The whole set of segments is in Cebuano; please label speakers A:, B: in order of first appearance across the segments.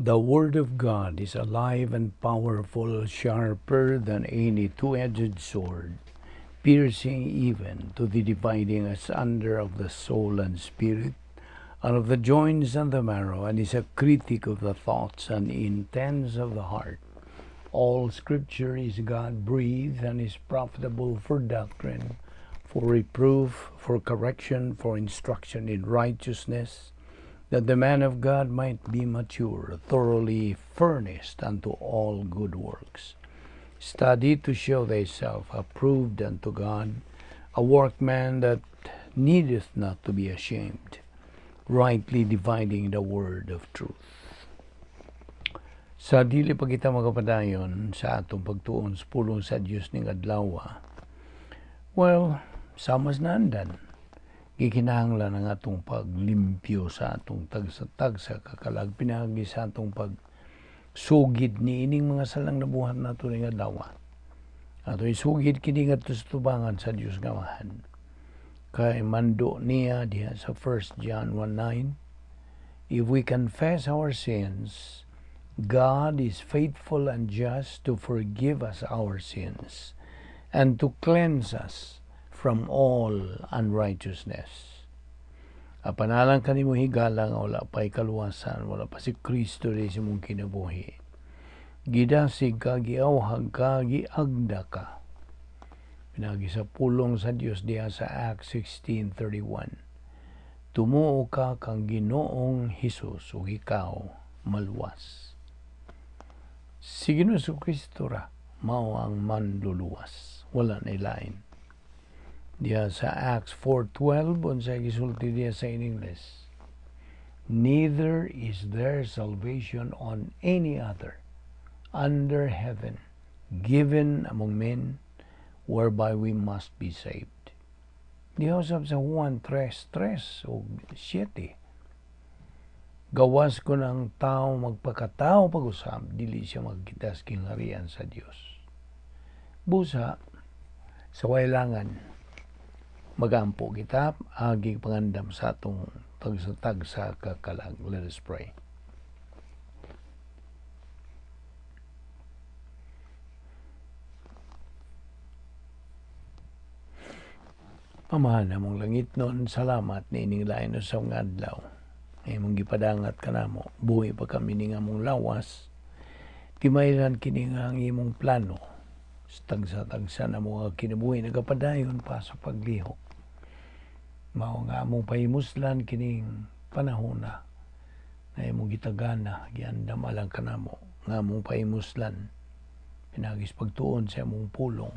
A: The Word of God is alive and powerful, sharper than any two-edged sword, piercing even to the dividing asunder of the soul and spirit, and of the joints and the marrow, and is a critic of the thoughts and intents of the heart. All Scripture is God-breathed and is profitable for doctrine, for reproof, for correction, for instruction in righteousness, that the man of God might be mature, thoroughly furnished unto all good works. Study to show thyself approved unto God, a workman that needeth not to be ashamed, rightly dividing the word of truth. Sa dili pa kita magapadayon sa atong pagtuon sa pulong sa Dios ning adlaw, well, sama sa naandan, gikinahanglan ang atong paglimpyo sa atong tagsa-tagsa kakalag pinaagi sa atong pagsugid ni ining mga salang nabuhat nato ning adlaw. Ato isugid kini ngadto sa tubangan sa Dios nga Amahan. Kay mando niya diha sa 1 John 1:9, "If we confess our sins, God is faithful and just to forgive us our sins and to cleanse us from all unrighteousness." Apan alang kanimo higala nga wala pa'y kaluwasan, wala pa si Kristo di sa imong kinabuhi, gidasig ka, giawhag ka, giagda ka. Pinagi sa pulong sa Dios diha sa Acts 16:31, "Tumuo ka kang Ginoong Hesus ug ikaw maluwas." Si Ginoong Kristo ra mao ang manluluwas, wala na ilain. Diha sa Acts 4:12, unsay gisulti diha sa in English? "Neither is there salvation on any other under heaven given among men whereby we must be saved." Diha usab sa Juan 3:3 o 7, gawas kon ang tao magpakatao pag-usab, dili siya magkita sa gingharian sa Dios. Busa, sa kailangan, magampo kita, agi pangandam sa atong tagsa-tagsa kakalag. Let us pray. Amahan namong langit nun, salamat ni ining lain sa mga adlaw. Imong gipadangat kanamo, buhi pa kami ning among lawas, timaylan kini nga ang imong plano. Tagsa-tagsa na mga kinabuhi nagapadayon pa sa paglihok. Mao nga among pahimuslan kining panahon na imong gitagana, giandam alang kanamo nga among pahimuslan pinagis pagtuon sa among pulong.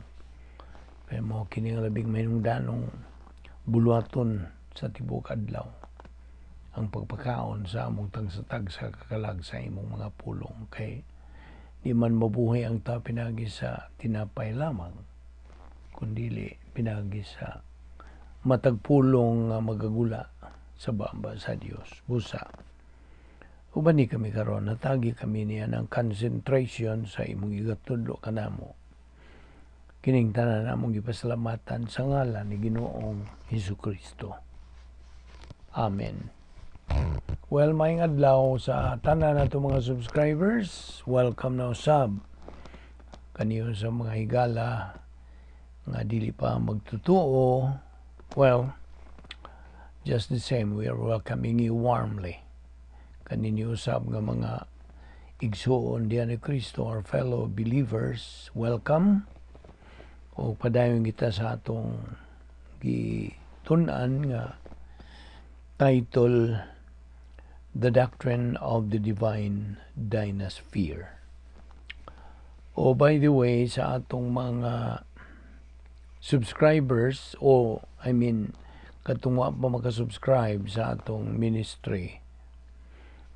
A: Kay mao kini nga labing mahinungdanong buluhaton sa tibuok adlaw, ang pagpakaon sa among tagsa-tagsa kakalag sa imong mga pulong, kay di man mabuhi ang tao pinagi sa tinapay lamang, kundili pinagi sa matag pulong nga magagula sa baba sa Dios. Busa, uban ni kami karon, natagi kami niya ng concentration sa imong igatudlo kanamo. Kining tanan among gipasalamatan sa ngalan ni Ginoong Hesukristo. Amen. Well, maayong adlaw sa tanan nato mga subscribers. Welcome na usab kaniyo sa mga higala nga dili pa magtutuo. Well, just the same, we are welcoming you warmly. Kaninyo usab nga mga igsuon diha ni Kristo, our fellow believers, welcome. O padayon kita sa atong gitun-an nga title, The Doctrine of the Divine Dynasphere. O by the way, sa atong mga subscribers, o I mean, katong wa pa makasubscribe sa atong ministry,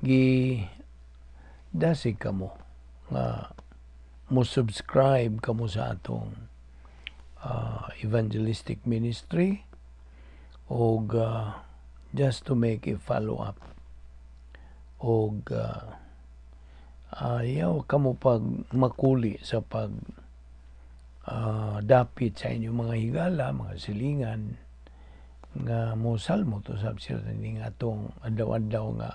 A: gi dasig kamo nga mo subscribe kamo sa atong evangelistic ministry og just to make a follow-up og ayaw kamo pag makuli sa pag dapit sa inyong mga higala, mga silingan nga mo salmo to sab sila ning atong adlaw-adlaw nga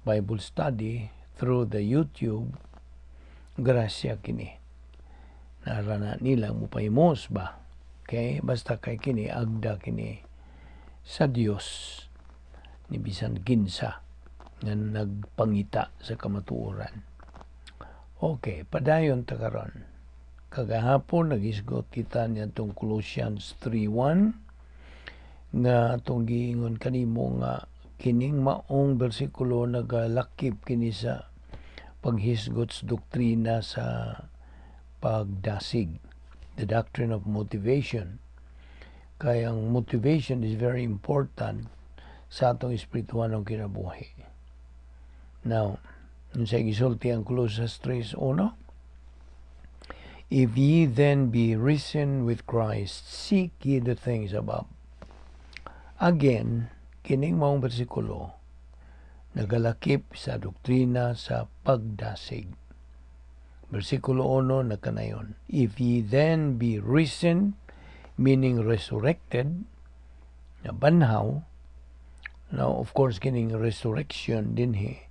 A: Bible study through the YouTube, grasya kini. Narana nila mupahimos ba? Okay? Basta kay kini, agda kini sa Dios ni bisan kinsa nga nagpangita sa kamatuoran. Okay, padayon ta karon. Kagahapon naghisgot kita niadtong Colossians 3:1 nga atong giingon kanimo nga kining maong bersikulo nagalakip kini sa paghisgot sa doktrina sa pagdasig, the doctrine of motivation. Kay ang motivation is very important sa atong espirituhanong kinabuhi. Now, unsay gisulti ang Colosas 3:1? "If ye then be risen with Christ, seek ye the things above." Again, kining maong bersikulo nagalakip sa doktrina sa pagdasig. Versikulo 1 nagkanayon, "If ye then be risen," meaning resurrected, na banhaw. Now, of course, kining resurrection dinhi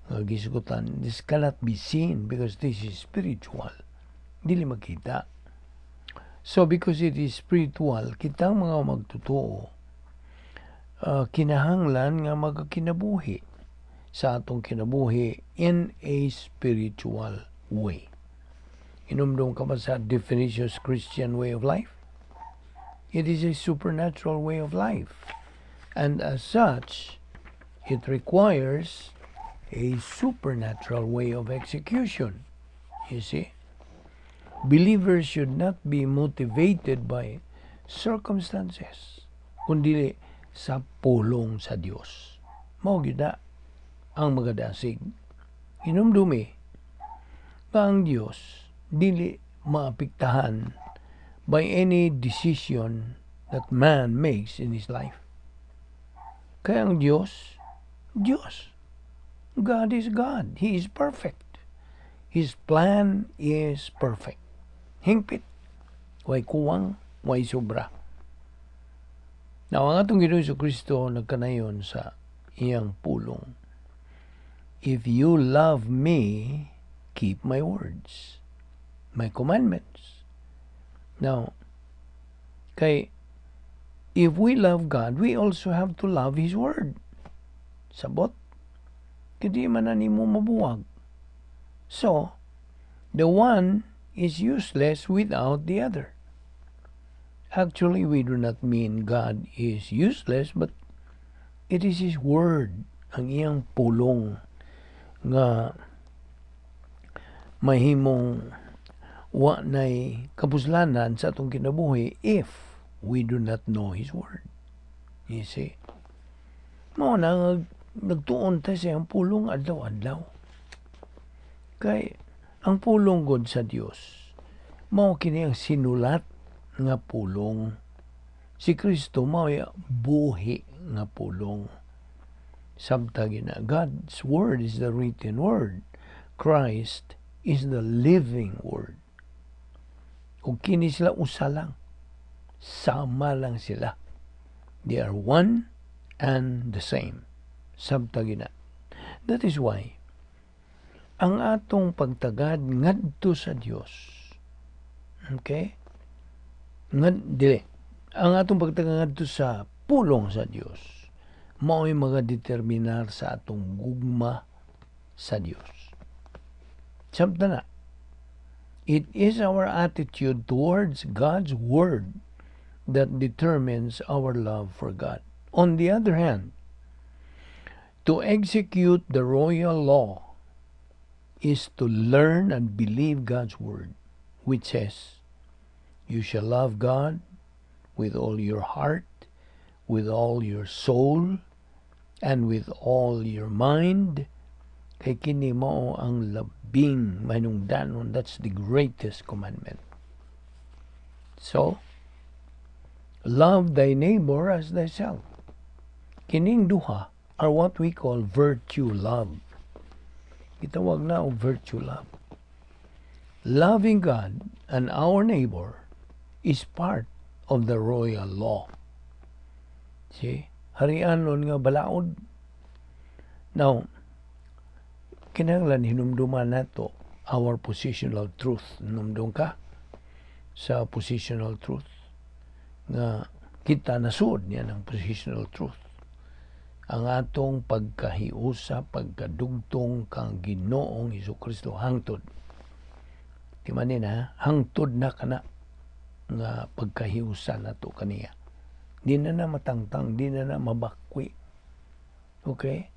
A: nga gisgutan, this cannot be seen because this is spiritual. Dili makita. So, because it is spiritual, kitang mga magtotoo, kinahanglan nga magkinabuhi sa atong kinabuhi in a spiritual way. Hinumdum ka ba sa definition of Christian way of life? It is a supernatural way of life. And as such, it requires a supernatural way of execution. You see? Believers should not be motivated by circumstances, kundi sa pulong sa Dios. Mao gyud na ang magadasig. Hinumdumi nga ang Dios dili maapektahan by any decision that man makes in his life. Kay ang Dios, Dios. God is God. He is perfect. His plan is perfect. Hingpit. Way kuwang, way sobra. Now, ang atong Ginoong Kristo nagkanayon sa iyang pulong, "If you love me, keep my words, my commandments." Now, kay if we love God, we also have to love His Word. Sabot? Kay di man na nimo mabuwag. So, the one is useless without the other. Actually, we do not mean God is useless, but it is His Word, ang iyang pulong nga mahimong wa nay kapuslanan sa atong kinabuhi if we do not know His Word. You see? Mao na nga nagtuon ta sa iyang pulong adlaw-adlaw. Kay ang pulong god sa Dios, mao kini ang sinulat nga pulong. Si Kristo mao buhi nga pulong. Sabta gina, God's word is the written word. Christ is the living word. Ug kini sila usa lang. Sama lang sila. They are one and the same. Sabta gina. That is why ang atong pagtagad ngadto sa Dios. Okay? Ngad dili. Ang atong pagtagad ngadto sa pulong sa Dios mao'y magadeterminar sa atong gugma sa Dios. Sabta na. It is our attitude towards God's word that determines our love for God. On the other hand, to execute the royal law is to learn and believe God's word, which says, "You shall love God with all your heart, with all your soul, and with all your mind." Kay kini mao ang labing mahinungdanon. That's the greatest commandment. So, love thy neighbor as thyself. Kining duha are what we call virtue love. Gitawag na og virtue love. Loving God and our neighbor is part of the royal law. See? Harianon nga balaod. Now, Kinahanglan hinumduman nato our positional truth. Hinumdum ka sa positional truth nga kita nasuod niya ng positional truth. Ang atong pagkahiusa, pagkadugtong kang Ginoong Hesus hangtod. Timanin ha, hangtod na kana nga pagkahiusa nato kaniya. Di na na matangtang, di na na mabakwi. Okay?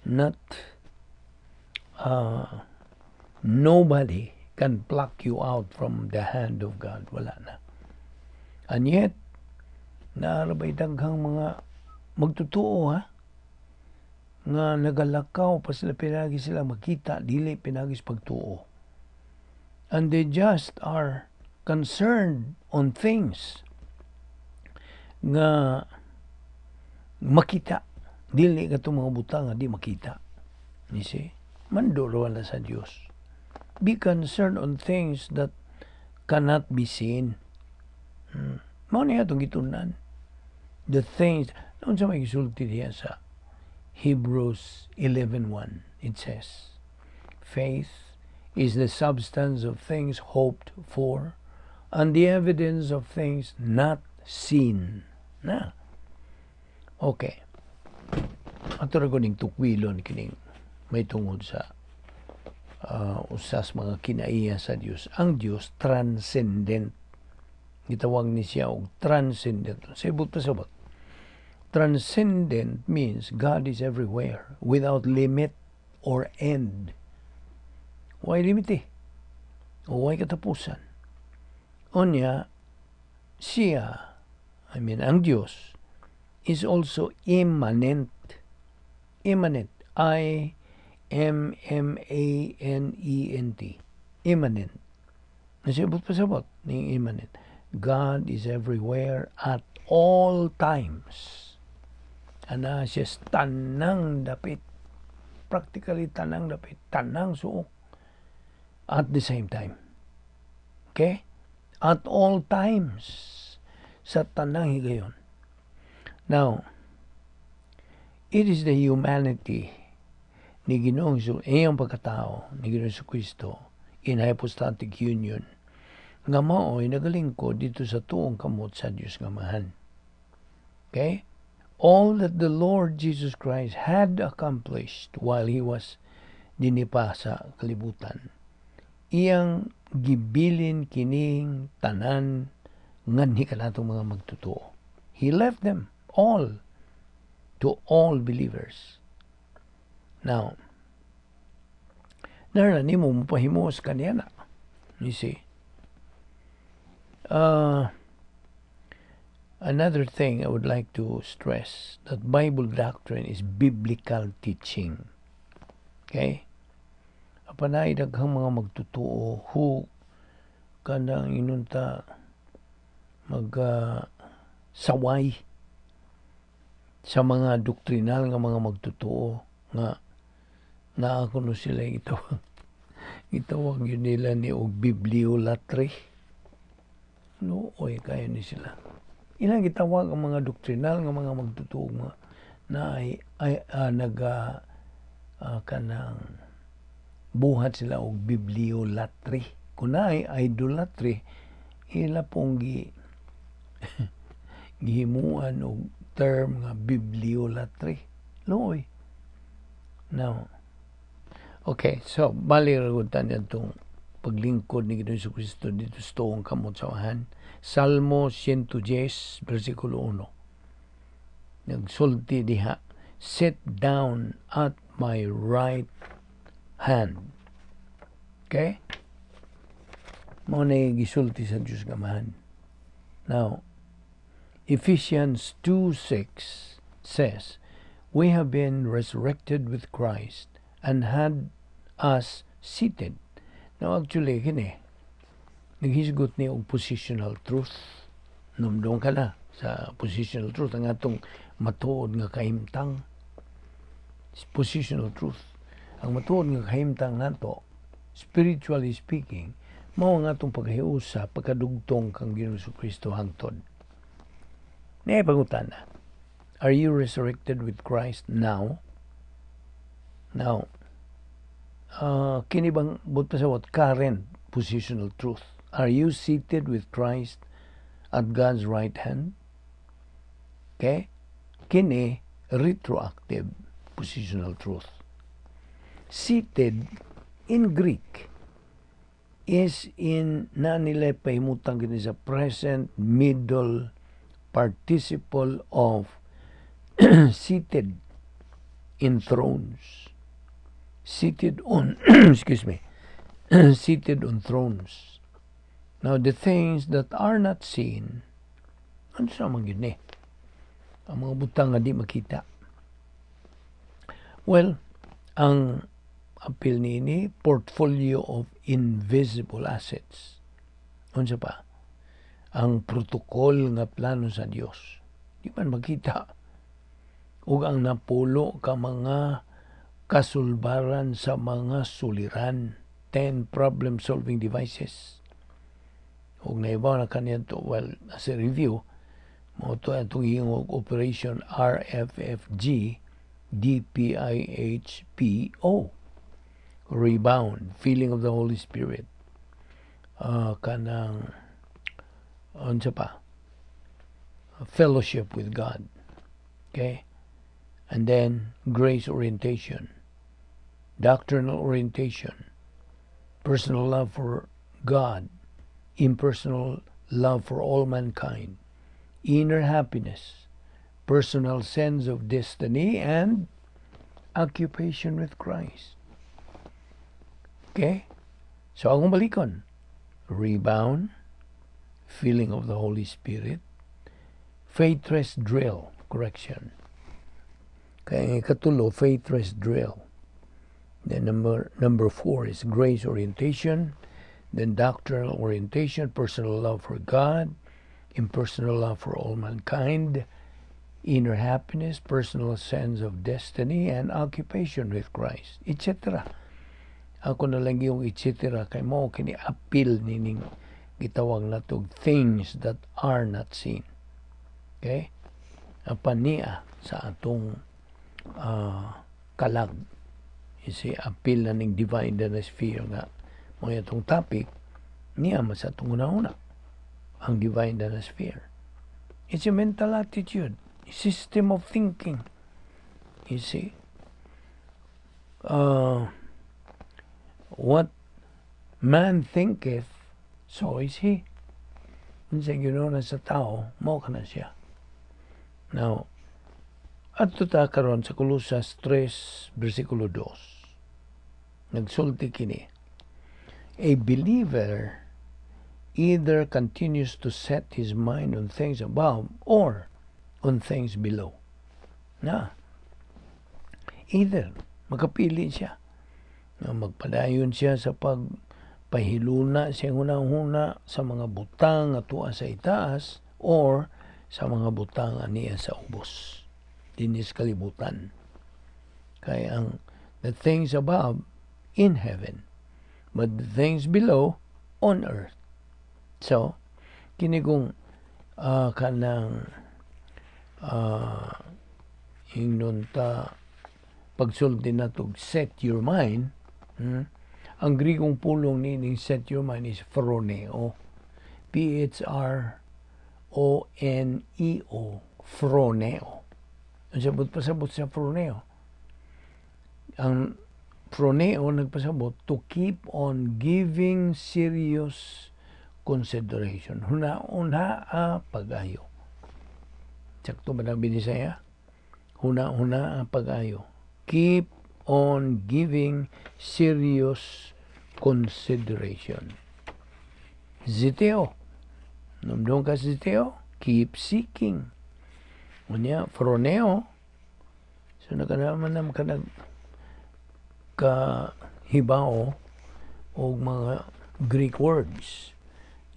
A: Not nobody can pluck you out from the hand of God. Wala na. And yet, naa ra bay daghang mga magtotoo ha nga nagalakaw pa sila, pinagi sila makita, dili pinagi sa pagtuo. And they just are concerned on things nga makita, dili katong mga butang nga di makita. You see? Mando ra wala sa Dios. Be concerned on things that cannot be seen. Mao ni atong gitun-an. The things, unsa may gisulti diha sa Hebrews 11:1? It says, "Faith is the substance of things hoped for and the evidence of things not seen." Na. Okay. Ato ra ning tukwilon kining may tungod sa usas mga kinaiya sa Dios. Ang Dios transcendent. Gitawag ni siya og transcendent. Sa ibot pasabot. Transcendent means God is everywhere without limit or end. Way limit eh? O way katapusan. Unya, siya, I mean, ang Diyos, is also immanent. Immanent. I M M A N E N T. Immanent. Nasibot pasabot ning immanent. God is everywhere at all times. Ana siya tanang dapit. Practically tanang dapit. Tanang suok. At the same time. Okay? At all times. Sa tanang higayon. Now, it is the humanity ni Ginoong Hesus, iyang pagkatao ni Ginoong Hesus Kristo in hypostatic union nga mao'y nagalingkod dito sa tuong kamot sa Dios nga Amahan. Okay? All that the Lord Jesus Christ had accomplished while He was dinhi pa sa kalibutan, iyang gibilin kining tanan nganhi kanatong mga magtotoo. He left them all to all believers. Now, nara nimo mapahimos kaniya na. You see? Another thing I would like to stress, that Bible doctrine is biblical teaching. Okay? Apan naay daghang mga magtotoo who kanang inunta mag saway sa mga doktrinal nga mga magtotoo nga naa kuno sila gitawag yun nila ni og bibliolatry. No, oy kayo ni sila. Ilang gitawag ang mga doktrinal nga mga magtotoo nga na ay naga kanang buhat sila og bibliolatry. Kung naay idolatry, ila pong gihimuan og term nga bibliolatry. Luoy. Now, okay, so bali ra gud ta tong paglingkod ni Ginoong Kristo dito sa tuong kamot sa Amahan. Salmo 110, versikulo 1. Nagsulti diha, "Sit down at my right hand." Okay? Mao na gisulti sa Diyos nga Amahan. Now, Ephesians 2:6 says, "We have been resurrected with Christ and had us seated." Now actually, kini, naghisgot ni og positional truth. Numdong ka na sa positional truth, ang atong matuod nga kahimtang. Positional truth. Ang matuod nga kahimtang nato, spiritually speaking, mao ang atong paghiusa, pagkadugtong kang Ginoong Kristo hangtod. Naay pangutana. Are you resurrected with Christ now? Now, Kini bang but pa sa what current positional truth? Are you seated with Christ at God's right hand? Okay? Kini retroactive positional truth. Seated in Greek is in na nila pahimutang kini sa present middle participle of seated in thrones. Seated on, excuse me, seated on thrones. Now, the things that are not seen, ano sa man gyud ni? Ang mga butang nga di makita. Well, ang apil niini, portfolio of invisible assets. Unsa pa? Ang protocol nga plano sa Dios. Di man makita. Ug ang napulo ka mga kasulbaran sa mga suliran, 10 problem solving devices. Ug naibaw na kaniya to, well, as a review, mao to atong ingog operation RFFG DPIHPO. Rebound, feeling of the Holy Spirit. Kanang unsa pa? Fellowship with God. Okay? And then grace orientation, doctrinal orientation, personal love for God, impersonal love for all mankind, inner happiness, personal sense of destiny, and occupation with Christ. Okay? So, akong balikon. Rebound, feeling of the Holy Spirit, faith rest drill, correction. Kaya katulo, faith rest drill. Then number four is grace orientation, then doctrinal orientation, personal love for God, impersonal love for all mankind, inner happiness, personal sense of destiny, and occupation with Christ, etc. Ako na lang yung etc. Kay mao kini apil nining gitawag natog things that are not seen. Okay? Apan niya sa atong kalag. You see, apil na ning divine sphere nga mao atong topic niya man sa atong una-una ang divine sphere. It's a mental attitude, a system of thinking. You see? What man thinketh, so is he. Unsa Ginoo na sa tao, mao kana siya. Now, adto ta karon sa Kolosas 3 versikulo 2. Nagsulti kini. A believer either continues to set his mind on things above or on things below. Na. Either makapili siya. Na magpadayon siya sa pagpahiluna siya hunahuna sa mga butang nga tuwa sa itaas or sa mga butang aniya sa ubos dinis kalibutan. Kay ang the things above in heaven, but the things below on earth. So, kini kung kanang ingnon ta pagsulti nato set your mind, Ang Grikong pulong nining set your mind is phroneo. P H R O N E O, phroneo. Ang sabot pasabot sa phroneo. Ang phroneo nagpasabot to keep on giving serious consideration. Huna-una a pag-ayo. Sakto ba ng Binisaya? Huna-huna a pag-ayo. Keep on giving serious consideration. Zeteo. Namdong ka zeteo? Keep seeking. Unya, phroneo. So nakanaman naman ka nag kahibao og mga Greek words.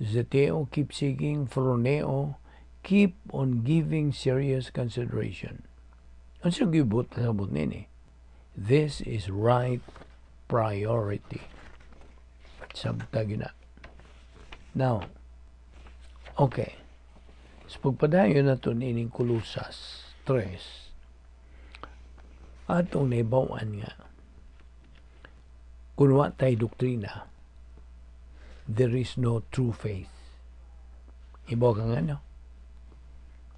A: Zeteo, keep seeking. Phroneo, keep on giving serious consideration. Ano gibot sabot nini? This is right priority. Sabta gina. Now, okay. Sa pagpadayon na ito nining Kolosas 3, atong naibawan nga, Kung wa tay doktrina, there is no true faith. Ibaw ka nga, no?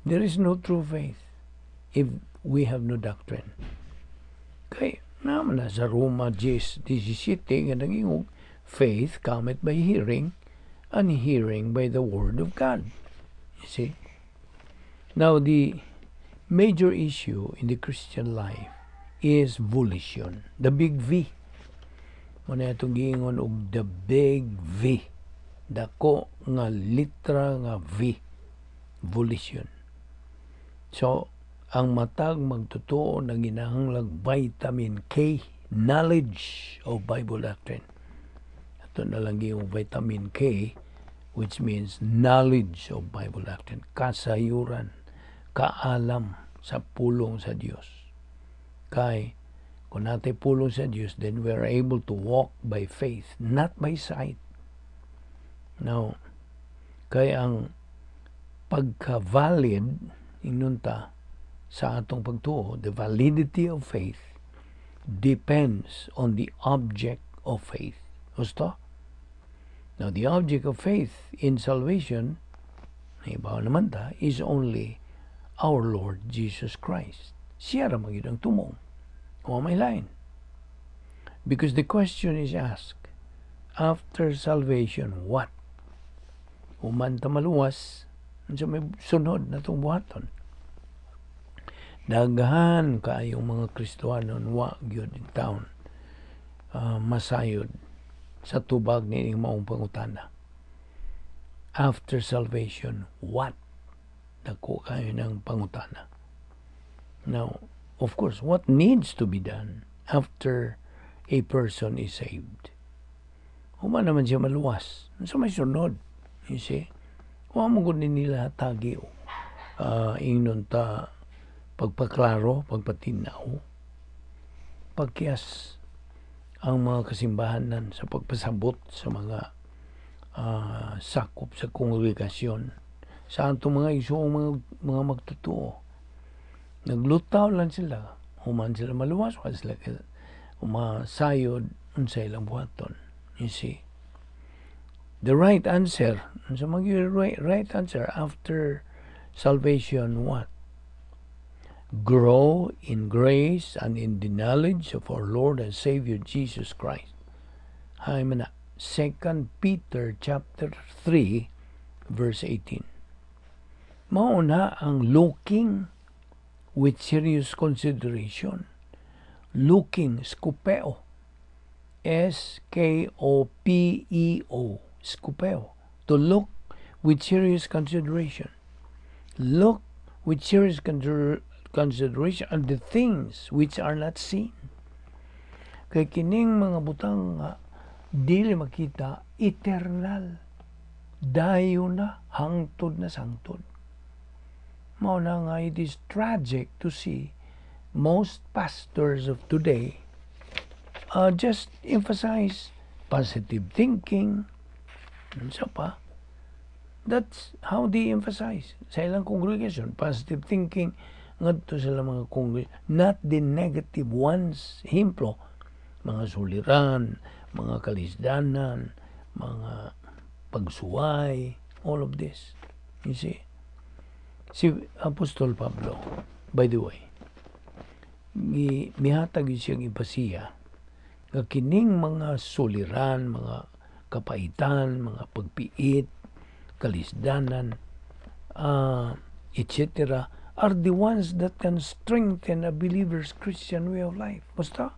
A: There is no true faith if we have no doctrine. Kay, naman na sa Roma 10, 17, nga nagingog, "Faith cometh by hearing, and hearing by the word of God." You see? Now, the major issue in the Christian life is volition. The big V. Mao na atong giingon og the big V. Dako nga litra nga V. Volition. So, ang matag magtotoo na ginahanglag vitamin K, knowledge of Bible doctrine. Ato na lang yung vitamin K, which means knowledge of Bible doctrine. Kasayuran, kaalam sa pulong sa Dios. Kay, kung naa tay pulong sa Dios, then we are able to walk by faith, not by sight. Now, kay ang pagka-valid, ingnon ta, sa atong pagtuo, the validity of faith depends on the object of faith. Gusto? Now, the object of faith in salvation, naibaw naman ta, is only our Lord Jesus Christ. Siya ra man ang tumong. O may lain. Because the question is asked, after salvation, what? Human ta maluwas, unsa may sunod na itong buhaton? Daghan kaayong mga Kristohanon wa gyud in town masayod sa tubag ni maong pangutana. After salvation, what? Dako kayo ng pangutana. Now, of course, what needs to be done after a person is saved? Human naman siya maluwas. Sa may sunod, you see? Wa man gud nila tagi ingnon ta pagpaklaro, pagpatinaw, pagkiyas ang mga kasimbahanan sa pagpasabot sa mga sakop sa kongregasyon sa atong mga isuong mga magtotoo. Naglutaw lang sila. Human sila maluwas, wa sila umasayod unsa ilang buhaton. You see? The right answer, unsa man right answer after salvation, what? Grow in grace and in the knowledge of our Lord and Savior Jesus Christ. Hay man na 2 Peter chapter 3 verse 18. Mao na ang looking with serious consideration. Looking, skopeo. skopeo, skopeo. To look with serious consideration. Look with serious consideration on the things which are not seen. Kay kining mga butang nga dili makita, eternal. Dayon na, hangtod na sangtod. Mao na nga it is tragic to see most pastors of today just emphasize positive thinking. Unsa pa? That's how they emphasize sa ilang congregation. Positive thinking ngadto sila mga congregation, not the negative ones. Hemplo, mga suliran, mga kalisdanan, mga pagsuway, all of this. You see? Si Apostol Pablo, by the way, gi mihatag yun siyang impasiya nga kining mga suliran, mga kapaitan, mga pagpiit, kalisdanan, etc., are the ones that can strengthen a believer's Christian way of life. Basta,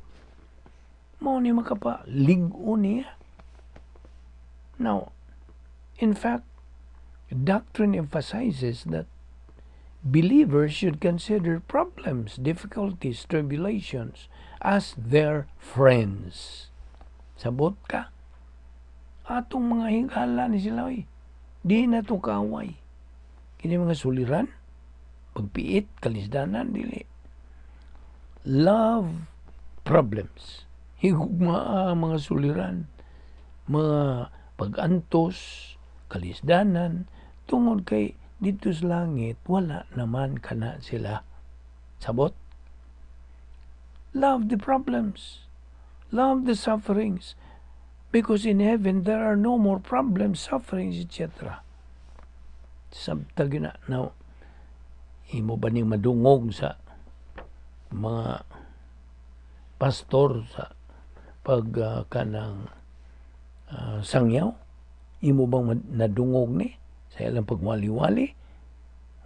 A: mao ni makapa, lig-o niya. Now, in fact, doctrine emphasizes that believers should consider problems, difficulties, tribulations as their friends. Sabot ka? Atong mga higala ni sila oy. Di na to kaaway. Kini mga suliran, pagpiit, kalisdanan, dili. Love problems. Higugma ang mga suliran, mga pag-antos, kalisdanan, tungod kay dito sa langit, wala naman kana sila. Sabot? Love the problems. Love the sufferings. Because in heaven there are no more problems, sufferings, etc. Sabta gyud na. Now, imo ba ning madungog sa mga pastor sa pag kanang sangyaw? Imo bang nadungog ni sa ilang pagwali-wali?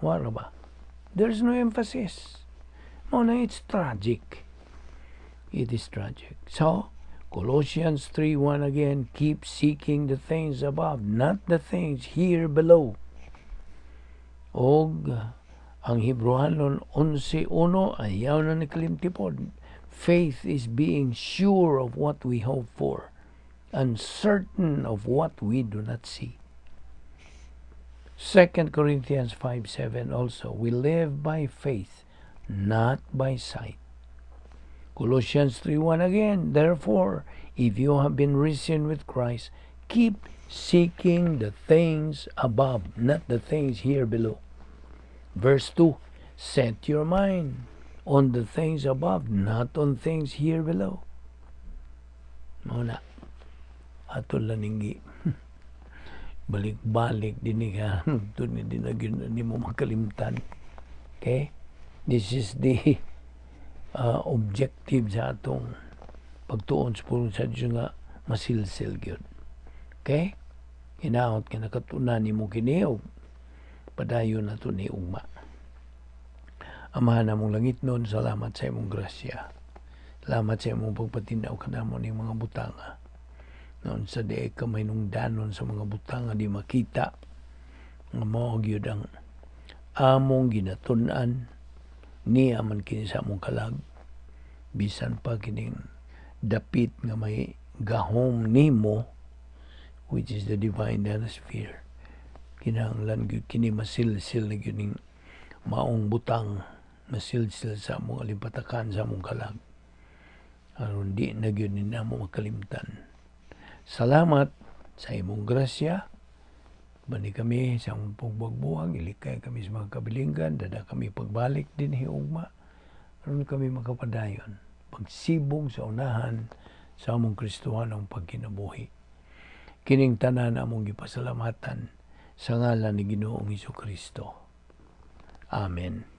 A: Wala ba? There's no emphasis. Mao na, it's tragic. It is tragic. So, Colossians 3:1 again, keep seeking the things above, not the things here below. Og ang Hebreohanon 11:1, ayaw na ni kalimtipod. Faith is being sure of what we hope for and certain of what we do not see. 2 Corinthians 5:7 also, we live by faith, not by sight. Colossians 3:1 again, therefore, if you have been risen with Christ, keep seeking the things above, not the things here below. Verse 2, set your mind on the things above, not on things here below. Mao na. Ato lang ning balik-balik din ni ka din na gyud ni mo makalimtan. Okay? This is the objective sa atong pagtuon sa pulong sa Dios nga masilsil gyud. Okay? Hinaot nga nakatunan nimo kini og padayon nato ni ugma. Amahan namong langitnon, salamat sa imong grasya. Salamat sa imong pagpatinaw kanamo ning mga butanga. Noon sa di ka may danon sa mga butanga di makita nga mao gyud ang among ginatun-an, niya man kini sa among kalag, bisan pa kining dapit nga may gahom nimo, which is the divine sphere. Kinahanglan gyud kini masilsil na gyud ning maong butang, masilsil sa among alimpatakan, sa among kalag, aron di na gyud ni namo makalimtan. Salamat sa imong grasya. Bani kami sa among pagbuwag, ilikay kami sa mga kabilinggan, dada kami pagbalik dinhi ugma aron kami makapadayon pagsibog sa unahan sa among Kristohanong pagkinabuhi. Kining tanan among gipasalamatan sa ngalan ni Ginoong Kristo. Amen.